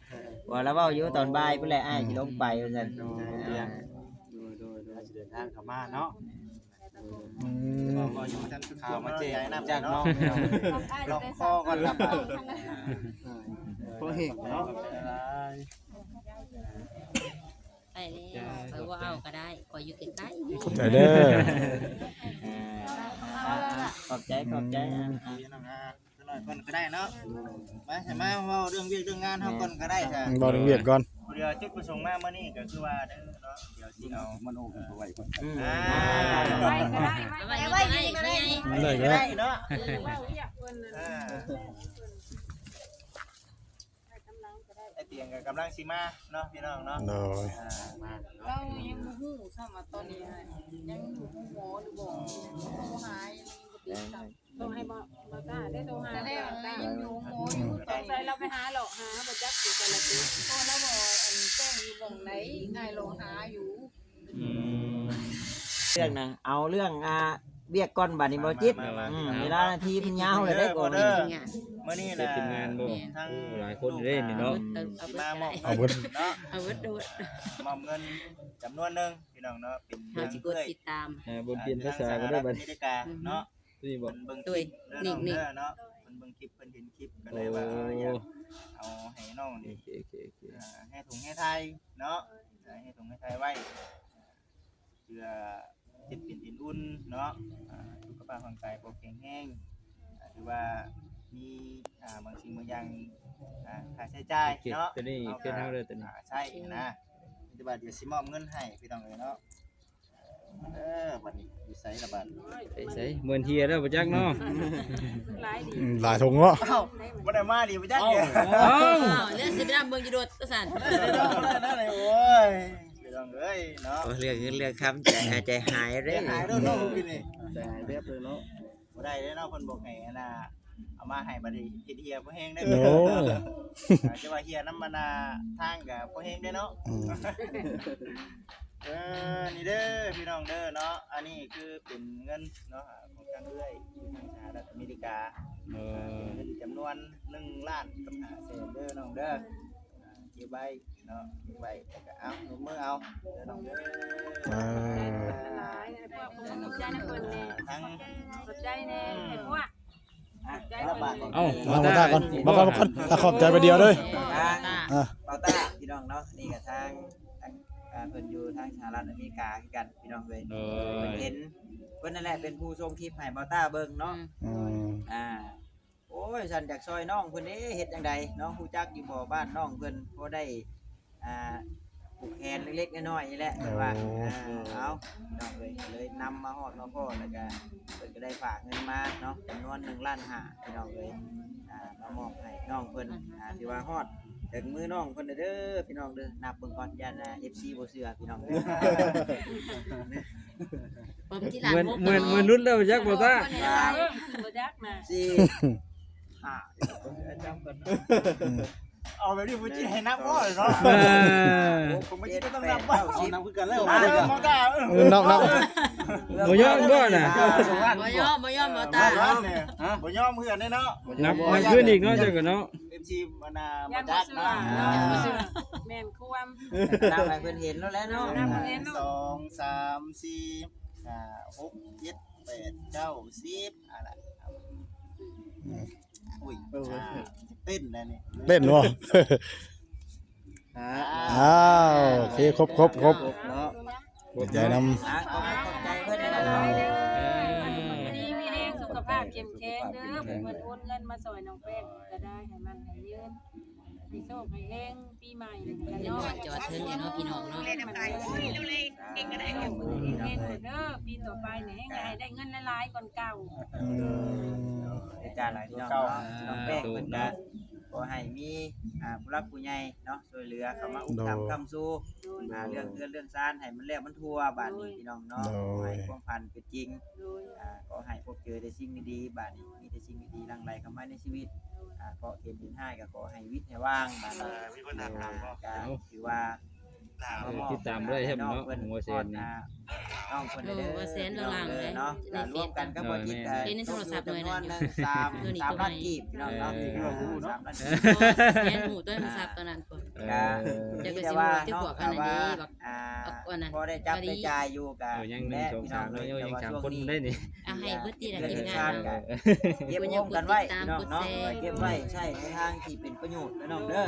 ๆ ว่าแล้วเว้าอยู่ตอนบ่ายพุ้นแหละ อ้ายสิลงไปว่าซั่น โดย เตียง โดย โดย โดย สิเดินทางเข้ามาเนาะ อืม ก็อยู่ทางข่าวมาแจ้งจากน้อง ลองคอก่อนละบาด พอเห็นเนาะ ไปแล้ว ไปว่าเอาก็ได้ ขออยู่ใกล้ๆ ขอบใจเด้อ อ่า ขอบใจ ขอบใจ อ่า อ่า พี่น้องอ่ะ สักหน่อยก่อนก็ได้เนาะ มา มาเว้าเรื่องเวียกเรื่องงานเฮาก่อนก็ได้จ้ะ เว้าเรื่องเวียกก่อน พอดีว่าจุดประสงค์มามื้อนี้ก็คือว่าเด้อเนาะ เดี๋ยวสิเอา มันโอ้กันไปไว้ก่อน อืม อ่า ไว้ก็ได้ ไว้ก็ได้ ไว้ก็ได้ ได้ก็ได้ ได้เนาะ เออ เว้าเวียกเพิ่นนั่น อ่า ไอ้เตียงก็กำลังสิมาเนาะพี่น้องเนาะ โดย อ่า มา เรายังบ่ฮู้ซ้ำว่าตอนนี้ฮะ ยังอยู่ห้องหมอหรือบ่ โทรหายังบ่ติดซ้ำ โทรให้บ่ บ่กล้าได้โทรหา แต่แรกเรายังอยู่ห้องหมออยู่ ตอนใส่เราไปหาเลาะหาบ่จักอยู่แต่ละที โทรแล้วบอกอันแจ้งอยู่หม่องไหน อ้ายเลาะหาอยู่ อืม เรื่องนะ เอาเรื่อง อ่า เวียกก่อนบัดนี้บ่จิต มา มา มา อืม มา เวลานาทีมันยาวเลยได้ก่อน เด้อ มื้อนี้ เฮ็ด นะ ทีมงานบ่ ทั้ง โอ้ หลายคนเด้นี่เนาะ เอาเบิด สิมามอบ เอาเบิด เนาะ เอาเบิดโดด มอบเงินจำนวนหนึ่งพี่น้องเนาะ เป็น เฮาสิกดติดตาม เออ บนเปลี่ยนภาษาก็ได้บัด อเมริกาเนาะ นี่บ่ เพิ่นเบิ่งคลิปเด้อน้องเด้อเนาะ เพิ่นเบิ่งคลิป เพิ่นเห็นคลิปก็เลยว่า โอ้ เออ อยากเอาให้น้อง โอ นี่ เค โอเค โอเค อ่า ให้ถุงให้ไทยเนาะ ให้ถุงให้ไทยไว้ เพื่อเฮ็ดเป็นเอ็นอุ่นเนาะ อ่า สุขภาพร่างกายบ่แข็งแรง อ่า หรือว่ามี อ่า บางสิ่งบางอย่าง อ่า ค่าใช้จ่ายเนาะ โอเค ตัวนี้ เอา เป็นเท่าเดิมตัวนี้ อ่า ใช้นะ แต่ว่าเดี๋ยวสิมอบเงินให้พี่น้องเอ้ยเนาะ เออ บัดนี้อยู่ไสละบัด ไปไส เหมือนเฮียแล้วบ่จักเนาะ หลายดี อืม หลายถุงเนาะ เอ้า บ่ได้มาดิบ่จัก เอ้า เอ้า เอ้า เรื่องสิไปดำเบิ่งอยู่โดดว่าซั่น นั่นเลย โอ้ย พี่น้องเอ้ยเนาะ โอ้ เรื่องเงินเรื่องคำใจหายใจหายเลย ใจหายแล้วเนาะ กินนี่ ใจหายแวบเลยเนาะ บ่ได้เด้อเนาะ เพิ่นบอกให้อันน่ะ เอามาให้บัดนี้เฮ็ดเฮียบ่แฮงเด้อ โอ้ อาจจะว่าเฮียน้ำมันน่ะ ทางก็บ่แฮงเด้อเนาะ อืม เออ นี่เด้อพี่น้องเด้อเนาะ อันนี้คือเป็นเงินเนาะ ของทางเอื้อยอยู่ทางสหรัฐอเมริกา เออ เป็นเงินจำนวนหนึ่งล้านกับห้าแสนเด้อน้องเด้อ อ่า เก็บไว้เนาะ เก็บไว้ แล้วก็เอาลงมือเอาเด้อน้องเด้อ อ่า หลายๆ ให้พวกขอบใจนะเพิ่นแน่ ทั้ง ขอบใจแน่ ให้พวก อ่ะ ขอบใจเพิ่นแน่ เอ้า มา มาตาก่อน มาก่อน มาก่อน อ่ะ ขอบใจไปเดียวเลย อ่า อ่ะ เบาต้าพี่น้องเนาะ นี่ก็ทาง ทาง อ่า เพิ่นอยู่ทางสหรัฐอเมริกาคือกันพี่น้องเอ้ย โดย เพิ่นเห็น เพิ่นนั่นแหละเป็นผู้ส่งคลิปให้เบาต้าเบิ่งเนาะ อืม อืม อ่า โอ้ย ฉันอยากซอยน้องเพิ่นเด้ เฮ็ดจั่งใด น้องรู้จักอยู่บ่ บ้านน้องเพิ่น พอได้ อ่า ผูกแข เล็กๆน้อยๆนี่แหละ โอ้ เพิ่นว่า อ่า เอา พี่น้องเอ้ย เลยนำมาฮอดมาพ้อ แล้วก็เพิ่นก็ได้ฝากเงินมาเนาะ จำนวนหนึ่งล้านห้า พี่น้องเอ้ย อ่า มามอบให้น้องเพิ่น อ่า ถือว่าฮอดถึงมือน้องเพิ่นแล้วเด้อ พี่น้องเด้อ นับเบิ่งก่อน ย่าน อ่า เอฟซี บ่เชื่อ พี่น้องเด้อ ผมที่หลัง เหมือน ผม เหมือน เหมือนรุ่นแล้วจักบ่ตา คนในไลน์ บ่จักนะ สี่ ห้า เอาแบบนี้บ่จิให้นับบ่เนาะ เออ ผมบ่จิก็ต้องนับบ่ เอานับคือกันแล้ว อ่า เออ บ่กล้า เออ เออ นับ นับ บ่ยอมบ่น่ะ บ่ยอม บ่ยอม บ่ตา บ่ยอมเนี่ย ฮะ บ่ยอมเพื่อนเด้เนาะ นับ นับคืนอีกเนาะ เจ้าก็เนาะ เอฟซี มันน่ะ ย่านบ่จักเนาะ บ่เชื่อ อ่า ย่านบ่เชื่อ แม่นความ นับให้เพิ่นเห็นแล้วแหละเนาะ นับให้เพิ่นเห็นเนาะ สอง สาม สี่ ห้า หก เจ็ด แปด เก้า สิบ อ่ะล่ะ อืม อุ้ย เออ อ่า เต้นแล้วนี่ เต้นบ่ อ่า อ้าว โอเค ครบ ครบ ครบ เนาะ ขอบใจนำ อ่า ขอบ ขอบใจเพิ่นนะเนาะ เออ ดีมีแฮง สุขภาพเข้มแข็งเด้อ ผู้เพิ่นโอนเงินมาซอยน้องแป้งก็ได้ ให้มั่นให้ยืน ให้โชคให้เฮง ปีใหม่นี่ก็เนาะ จอดเทิงอยู่เนาะพี่น้องเนาะ ให้มันเฮงๆเด้อ ปีต่อไปนี่แฮงให้ได้เงินหลายๆกว่าเก่า อืม อาจารย์พี่น้องเนาะ น้องแป้งเพิ่นก็ขอให้มี อ่า ผู้หลักผู้ใหญ่เนาะ ช่วยเหลือเข้ามาอุปถัมภ์ โดย ค้ำชู โดย อ่า เรื่องเฮือนเรื่องซานให้มันแล้วมันทั่วบาดนี้พี่น้องเนาะ โดย ขอให้ความฝันเป็นจริง โดย อ่า ขอให้พบเจอแต่สิ่งดีๆ บาดนี้ มีแต่สิ่งดีๆหลั่งไหลเข้ามาในชีวิต อ่า เคราะห์เข็ญเข็ญฮ้ายก็ขอให้วิดให้ว่างบาดนี้ อ่า มีคนถาม อ่า บ่ ก็ถือว่า เออ ติดตามเลยครับเนาะ หัวแสนนี่ อ่า น้องเพิ่นเด้อ หัวแสน พี่น้องเด้อเนาะ เออ ก็รวมกันกับบ่จิต เออ แม่น เห็นในโทรศัพท์หน่อยนะ สาม ตัวนี้ สามล้านกีบพี่น้องเนาะ เออ สามล้านกีบ แสนหูตัวโทรศัพท์ตอนนั้นก่อน เออ ก็ เดี๋ยวก็สิมีที่บวกกันอันนี้ บัก อ่า อันนั้น พอได้จับได้จ่ายอยู่ก็ เออ ยังหนึ่ง สอง สาม แล้วยังสามคนได้นี่ อ่ะ ให้เบิดทีละทีมงานเนาะ เก็บรวมกันไว้พี่น้องเนาะ เก็บไว้ใช้ในทางที่เป็นประโยชน์นะน้องเด้อ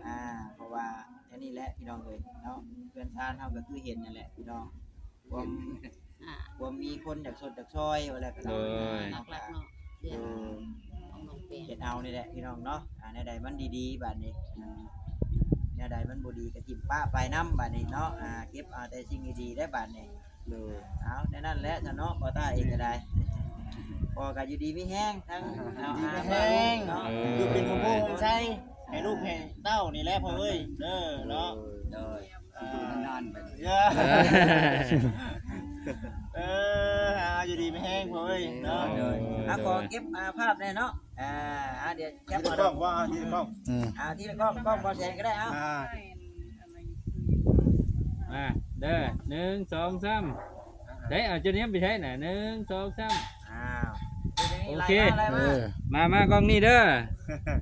อ่า เพราะว่าแค่นี้แหละพี่น้องเอ้ยเนาะ เพื่อนซานเฮาก็คือเห็นนั่นแหละพี่น้อง ความ อ่า ความมีคนอยากสดอยากซอยว่าแล้วก็ โดย หลักๆเนาะ เรื่องของน้องแป้ง เฮ็ดเอานี่แหละพี่น้องเนาะ อ่า แนวใดมันดีๆบาดนี้ อ่า แนวใดมันบ่ดีก็ถิ่มปะไปนำบาดนี้เนาะ อ่า เก็บเอาแต่สิ่งดีๆได้บาดนี้ โดย เอาแนวนั้นแหละซะเนาะ บ่ต้าเองก็ได้ พ่อก็อยู่ดีมีแฮงทั้ง อยู่ดีมีแฮง เนาะ เออ อยู่เป็นโฮมโฮมไซ ให้ลูกให้เต้านี่แหละพ่อเอ้ย เด้อเนาะ โดย อ่า นานไป เออ เออ อ่า อยู่ดีมีแฮงพ่อเอ้ยเนาะ โดย อ่ะ ขอเก็บ อ่า ภาพแน่เนาะ อ่า อ่า เดี๋ยวแคป ทีละกล้องว่า ทีละกล้อง อืม อ่า ทีละกล้อง กล้องบ่แสนก็ได้ เอา อ่า มาเด้อ หนึ่ง สอง สาม ได้ เอาเจ้าเนี้ยไปใช้น่ะ หนึ่ง สอง สาม อ้าว โอเค ไล่มา ไล่มา เออ มา มากล้องนี่เด้อ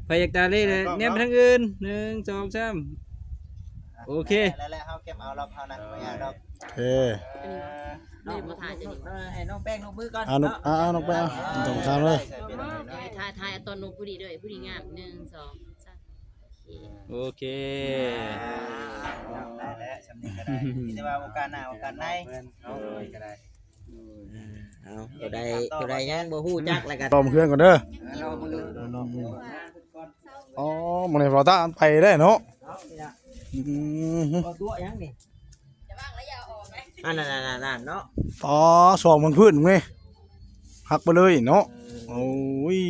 พยักตาเล่เลย กล้องเนาะ เนี้ยไปทางอื่น หนึ่ง สอง สาม โอเค แล้ว แล้วเฮาเก็บเอารอบเฮานะ บ่ยากดอก โอเค เออ เออ ให้น้องแป้งนกมือก่อน อ่ะ นก เนาะ อ่ะ อ่ะ นกแป้ง อ่ะ ต้องถามเลย ถ่าย ถ่ายตอนนกผู้ดีด้วย ผู้ดีงาม หนึ่ง สอง สาม โอเค อ่า ได้แล้ว สำเนียงก็ได้ มีแต่ว่าโอกาสหน้า โอกาสใน เนาะ ก็ได้ เอา ตัวใด ตัวใดยังบ่ฮู้จักแล้วกัน รอมเพื่อนก่อนเด้อ อ๋อ มื้อนี้บ่าวตาไปได้เนาะ เอานี่ล่ะ อืม เอาตัวยังนี่ อันนั้นๆๆๆ เนาะ อ๋อ สองมันพื้นนี่ หักไปเลยเนาะ เออ โอ้ย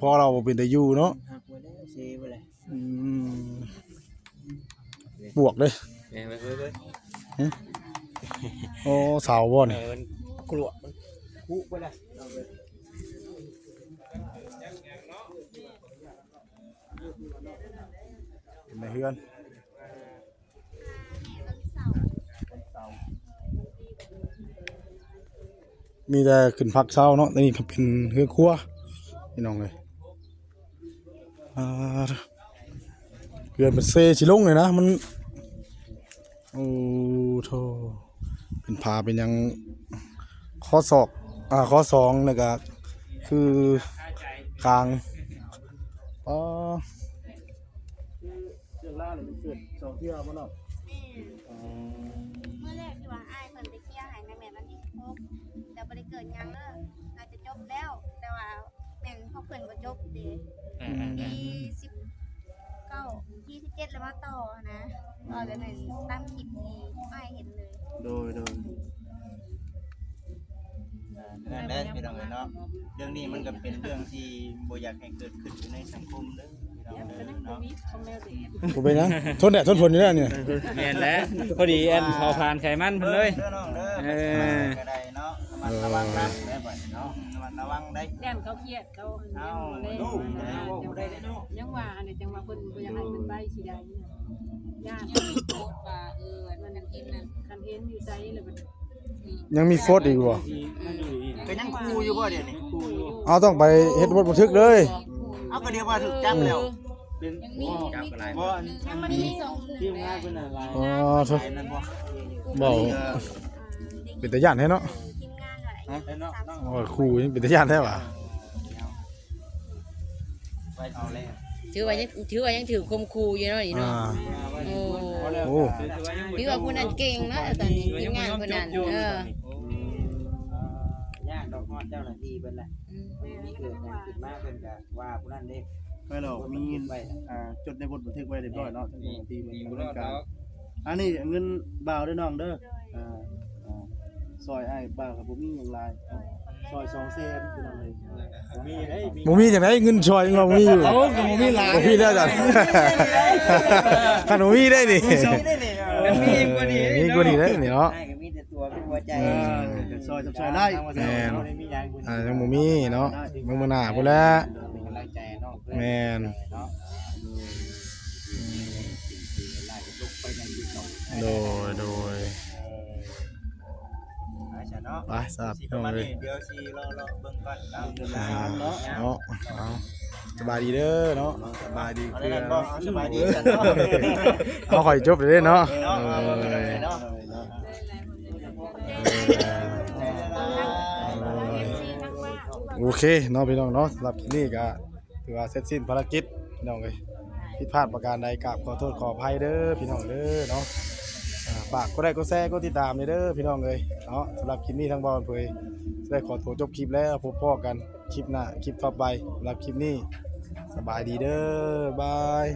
พอเราบ่เป็นตาอยู่เนาะ หักไปแล้ว เซไปเลย อืม ปวกเลย เนี่ย ไป ไป ไป หึ โอ้ เสาบ่นี่ เออ มันกลัว มันคุไปเลย เป็นในเฮือน มีแต่ขึ้นพักเช้าเนาะ นี่ก็เป็นเฮือนครัว พี่น้องเอ้ย อ่า เฮือนเป็นเซสิลงเลยนะ มัน โอ้โธ่ เป็นผาเป็นหยัง ข้อศอก อ่า ข้อสอง แล้วก็ คือ คาง อ๋อ เรื่องราวนี่มันเกิดสองเทื่อบ่เนาะ แม่น อ๋อ มื้อแรกที่ว่าอ้ายเพิ่นไปเคลียร์ให้แม่นวันที่สิบหก แต่บ่ได้เกิดหยังเด้อ น่าจะจบแล้ว แต่ว่าแม่นพวกเพิ่นบ่จบเด้ อ่าๆๆ ที่สิบ ยี่สิบเจ็ดแล้วมาต่อนะ ต่อจากนั้นตามคลิปที่อ้ายเห็นเลย โดยโดย นั่นแหละพี่น้องเอ้ยเนาะ เรื่องนี้มันก็เป็นเรื่องที่บ่อยากให้เกิดขึ้นอยู่ในสังคมเด้อพี่น้องเอ้ยเนาะ ผมไปนะทนแดดทนฝนอยู่แล้วเนี่ย แม่นแหละพอดีอันเผาผลาญไขมันเพิ่นเลย เด้อน้องเด้อ เออ ก็ได้เนาะระมัดระวังนะได้บ่เนาะระมัดระวังได้ ย่านเขาเครียดเขา เอา เล่น ลูกได้บ่ได้เนาะ ยังว่าอันนี้จังว่าเพิ่นบ่อยากให้เพิ่นไปสิได้ย่าน โพสต์ว่าเออมันเห็นนั่น คันเห็นอยู่ไสแล้วมัน ยังมีโฟดอีกบ่ ก็ยังคู่อยู่บ่เดี๋ยวนี้คู่อยู่ เอาต้องไปเฮ็ดบทบันทึกเลย เอาก็เดี๋ยวว่าถูกจับแล้ว ยังมี บ่อัน ยังมันมีสอง ทีมงานเป็นอะไร อ๋อโทษ นั่นบ่ เบาเป็นตาย่านแท้เนาะ ทีมงานอะไร เนาะ โอ้ยครูนี่เป็นตาย่านแท้ว่ะ ไปเอาแล้ว ถือว่ายังถือว่ายังถือข่มขู่อยู่เนาะนี่ อ่า เนาะโอ้ โอ้ ถือว่าผู้นั้นเก่งนะตอนนี้ทีมงานคนนั้นเออย ากดอกฮอดเจ้าหน้าที่เพิ่นแหละ อืม มีเกิดหยังขึ้นมาเพิ่นก็ว่าผู้นั้นเด้ ไม่หรอกมี เก็บไว้ อ่าจดในบทบันทึกไว้เรียบร้อยเนาะทั้งหมดที่มันมันก็อันนี้เงินบ่าวด้วยน้องเด้ออ่าอ่าซอยอ้ายบ่าวกับผมมีอย่างไรซอยสองแสนพี่น้องเลย บ่มีจังได๋เงินซอยยังว่าบ่มีอยู่ โอ้ก็บ่มีหลาย บ่มีแล้วจ้ะคันบ่มีได้นี่ มีกว่านี้ มีกว่านี้ได้นี่เนาะ อ้ายก็มีแต่ตัวเป็นหัวใจ เออ ซอยซอยได้ แม่น มีหยัง อ่ายังบ่มีเนาะมื้อมื้อหน้าพุ้นแหละ เป็นกำลังใจเนาะ แม่น เนาะ โดยโดย อาจารย์เนาะ ไปสำหรับพี่น้องเลย เดี๋ยวสิรอรอเบิ่งก่อนเนาะ อ่าเนาะเอาสบายดีเด้อเนาะสบายดี เอา เพื่ ได้ อน บ่สบายดีกันเนาะ เอาข่อยจบเลยเนาะ เนาะ เออ เนาะ โอเคเนาะพี่น้องเนาะสำหรับคลิปนี้ก็ถือว่าเสร็จสิ้นภารกิจพี่น้องเลยผิดพลาดประการใดกราบขอโทษขออภัยเด้อพี่น้องเด้อเนาะอ่าฝากกดไลค์กดแชร์กดติดตามเด้อพี่น้องเลยเนาะสำหรับคลิปนี้ทางบ่าวเผยได้ขอตัวจบคลิปแล้วพบพ้อกันคลิปหน้าคลิปต่อไปสำหรับคลิปนี้สบายดีเด้อบาย